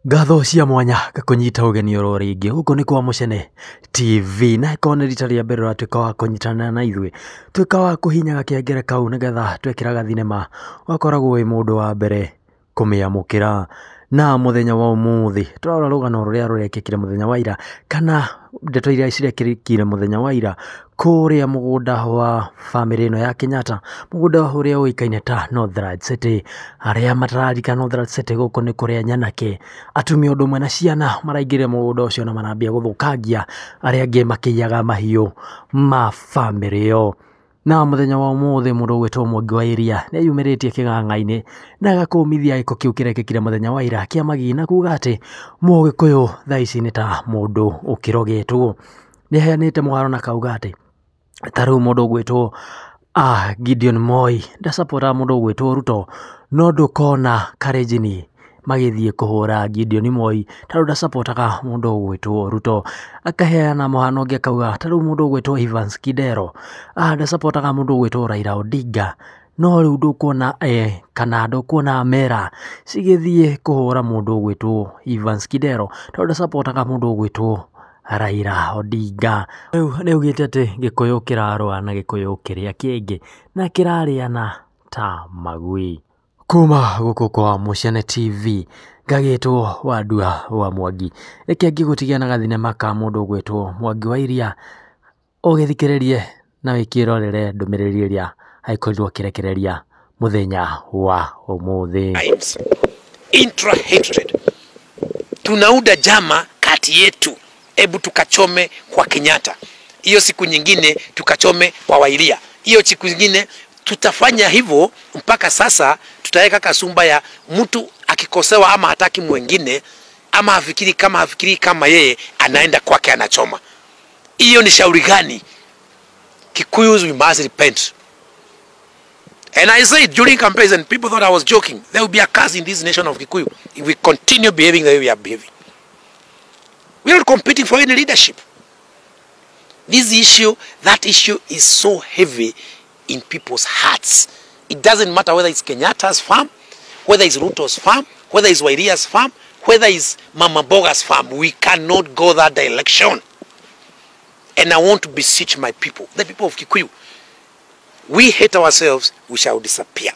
Ngatho cia mwanya ngakũnyita ũgeni oro rĩngĩ gũkũ nĩ kwa Mũcene TV, na ĩkorwo nĩ rita rĩa mbere ũratuĩka wa kũnyitanĩra na ithuĩ, tuĩka wa kũhihinya gakengere kau nĩgetha twekĩraga thinema ũgakoragwo wĩ mũndũ wa mbere kũmĩamũkĩra. Na mũthenya wa ũmũthĩ tũrarora rũgano rũrĩa rũrekĩkire mũthenya wa ira, kana ndeto iria cirekĩkire mũthenya wa ira kũrĩa mũgũnda wa bamĩrĩ ĩno ya Kenyatta, mũgũnda ũrĩa ũĩkaine ta Northlands City. Arĩa matararikana Northlands City, gũkũ nĩ kũrĩa nyanake, atumia ũndũ ũmwe na ciana maraingĩrire mũgũnda ũcio na marambia gũthũkangia, arĩa angĩ makĩiyaga mahiũ ma bamĩrĩ ĩyo. Na mũthenya wa ũmũthĩ mũndũ ũgwĩtwo Mwangi wa Iria nĩ eyumĩrĩtie kĩng'ang'a-inĩ na agakũmithia gĩko kĩu kĩrekĩkire mũthenya wa ira kĩa Magigi, na kuga atĩ Mũgĩkũyũ thaa ici nĩ ta mũndũ ũkĩrogetwo. Nĩ aheanĩte mũhano na akauga atĩ ta rĩu mũndũ ũgwĩtwo Gideon Moi ndacapotaga mũndũ ũgwĩtwo Ruto, no ndũkona Kalenjin magĩthiĩ kũhũra Gideon Moi tondũ ndacapotaga mũndũ ũgwĩtwo Ruto. Akaheana mũhano ũngĩ akauga ta rĩu mũndũ ũgwĩtwo Evans Kidero ndacapotaga mũndũ ũgwĩtwo Raila Odinga, no rĩu ndũkuona kana ndũkuona mera cigĩthiĩ kũhũra mũndũ ũgwĩtwo Evans Kidero tondũ ndacapotaga mũndũ ũgwĩtwo Raila Odinga. Rĩu nĩ augĩte atĩ Gĩkũyũ kĩrarũa na Gĩkũyũ kĩrĩa kĩngĩ na kĩrarĩana ta magui. Kuma gũkũ kwa Mũcene TV ngagĩtwo Wandua wa Mwangi, reke ngĩgũtigia na gathinema ka mũndũ ũgwĩtwo Mwangi wa Iria, ũgĩthikĩrĩrie na wĩkĩrorere ndũmĩrĩri ĩrĩa agĩkorirwo akĩrekereria mũthenya wa ũmũthĩ. Times. Intra hatred. Tunaunda jama kati yetu, hebu tukachome kwa Kenyatta, hiyo siku nyingine tukachome kwa Wairia, hiyo siku nyingine tutafanya hivyo mpaka sasa tutaweka kasumba ya mtu akikosewa ama hataki mwingine ama hafikiri kama yeye, anaenda kwake anachoma. Hiyo ni shauri gani? Kikuyus, we must repent. And I said during campaigns, and people thought I was joking, there will be a curse in this nation of Kikuyu if we continue behaving the way we are behaving. We are not competing for any leadership. This issue, that issue is so heavy in people's hearts. It doesn't matter whether it's Kenyatta's farm, whether it's Ruto's farm, whether it's Wairia's farm, whether it's Mama Mboga's farm. We cannot go that direction. And I want to beseech my people, the people of Kikuyu. We hate ourselves, we shall disappear.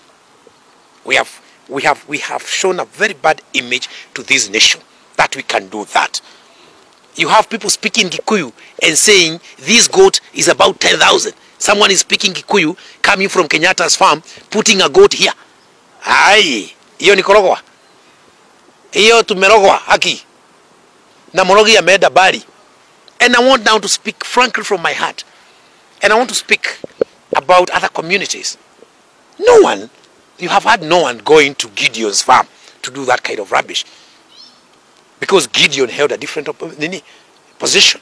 We have shown a very bad image to this nation that we can do that. You have people speaking Kikuyu and saying this goat is about 10,000. Someone is speaking Kikuyu coming from Kenyatta's farm, putting a goat here. Ai, hiyo ni kurogwa. Hiyo tumerogwa haki. Na Morogi ameenda mbali. And I want now to speak frankly from my heart. And I want to speak about other communities. No one, you have had no one going to Gideon's farm to do that kind of rubbish. Because Gideon held a different nini, position.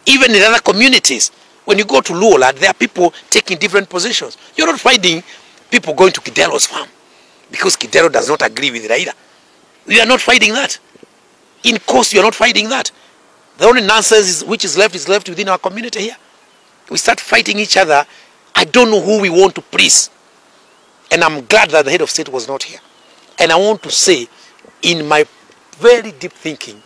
Even in other communities, when you go to Luoland, there are people taking different positions. You're not finding people going to Kidero's farm because Kidero does not agree with Raila. You are not finding that. In course, you are not finding that. The only nonsense which is left within our community here. We start fighting each other. I don't know who we want to please. And I'm glad that the head of state was not here. And I want to say, in my very deep thinking,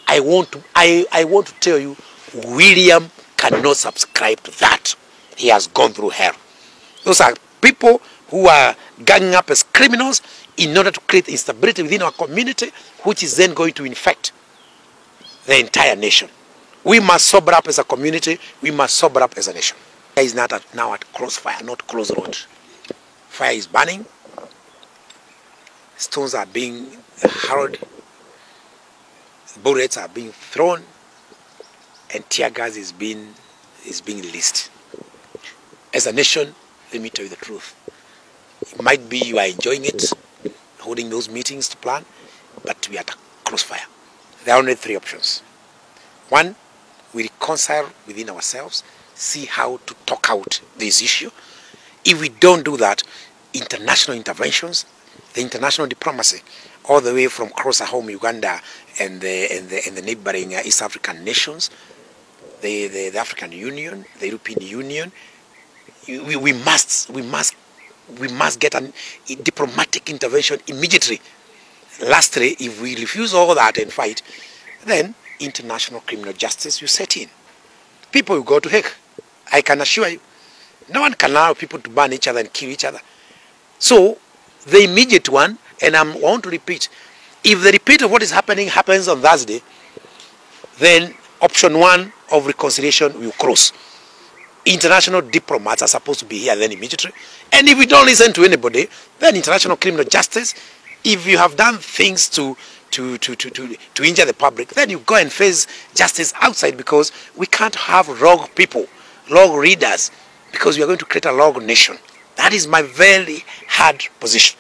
I want to tell you, William cannot subscribe to that. He has gone through hell. Those are people who are ganging up as criminals in order to create instability within our community, which is then going to infect the entire nation. We must sober up as a community. We must sober up as a nation. Fire is not at, now at crossfire, not close road. Fire is burning. Stones are being hurled. Bullets are being thrown. And tear gas is being released. As a nation, let me tell you the truth. It might be you are enjoying it, holding those meetings to plan, but we are at a crossfire. There are only three options. One, we reconcile within ourselves, see how to talk out this issue. If we don't do that, international interventions, the international diplomacy, all the way from closer home Uganda and the neighboring East African nations, the African Union, the European Union, we must get a diplomatic intervention immediately. Lastly, if we refuse all that and fight, then international criminal justice will set in. People will go to Hague. I can assure you. No one can allow people to burn each other and kill each other. So, the immediate one, and I want to repeat, if the repeat of what is happening happens on Thursday, then option one of reconciliation will cross. International diplomats are supposed to be here then immediately. And if we don't listen to anybody, then international criminal justice, if you have done things to injure the public, then you go and face justice outside, because we can't have rogue people, rogue leaders, because we are going to create a rogue nation. That is my very hard position.